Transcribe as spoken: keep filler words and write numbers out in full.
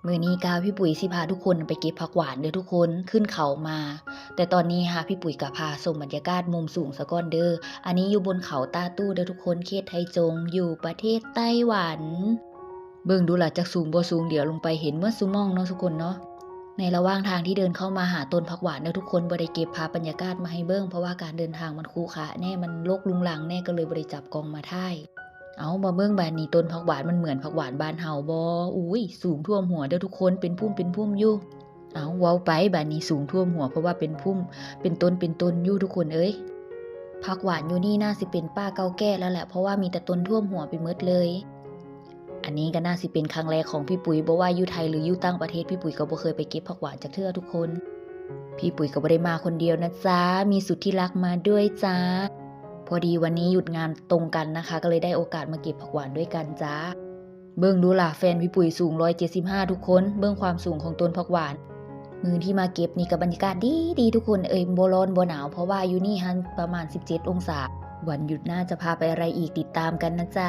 มื้อนี้กาพี่ปุ๋ยสิพาทุกคนไปเก็บผักหวานเด้อทุกคน ขึ้นเขามา แต่ตอนนี้ฮะพี่ปุ๋ยกะพาชมบรรยากาศมุมสูงซะก่อนเด้อ อันนี้อยู่บนเขาตาตู้เด้อทุกคน เขตไทจง อยู่ประเทศไต้หวัน เบิ่งดูล่ะจักสูงบ่สูง เดี๋ยวลงไปเห็นเมื่อซุมองเนาะทุกคนเนาะ ในระหว่างทางที่เดินเข้ามาหาต้นผักหวานเด้อทุกคน บ่ได้เก็บภาพบรรยากาศมาให้เบิ่ง เพราะว่าการเดินทางมันขรุขระแน่ มันรกรุงรังแน่ ก็เลยบ่ได้จับกล้องมาถ่าย เอามาเบิ่งบาดนี้ ต้นผักหวานมันเหมือนผักหวานบ้านเฮาบ่ อุ้ย สูงท่วมหัวเด้อทุกคน เป็นพุ่มเป็นพุ่มอยู่ เอาเว้าไปบาดนี้ สูงท่วมหัว เพราะว่าเป็นพุ่ม เป็นต้นเป็นต้นอยู่ทุกคนเอ้ย ผักหวานอยู่นี่น่าสิเป็นป่าเก่าแก่แล้วแหละ เพราะว่ามีแต่ต้นท่วมหัวไปหมดเลย อันนี้ก็น่าสิเป็นครั้งแรกของพี่ปุ๋ย บ่ว่าอยู่ไทยหรืออยู่ต่างประเทศ พี่ปุ๋ยก็บ่เคยไปเก็บผักหวานจักเทื่อทุกคน พี่ปุ๋ยก็บ่ได้มาคนเดียวนะจ๊ะ มีสุดที่รักมาด้วยจ้า พอดีวันนี้หยุดงานตรงกันนะคะ ก็เลยได้โอกาสมาเก็บผักหวานด้วยกันจ้า เบิ่งดูล่ะ แฟนพี่ปุ๋ยสูงร้อยเจ็ดสิบห้าทุกคน เบิ่งความสูงของต้นผักหวาน มื้อที่มาเก็บนี่ก็บรรยากาศดีดีทุกคนเอ้ย บ่ร้อนบ่หนาว เพราะว่าอยู่นี่หั้นประมาณสิบเจ็ดองศา วันหยุดหน้าจะพาไปอะไรอีก ติดตามกันนะจ๊ะ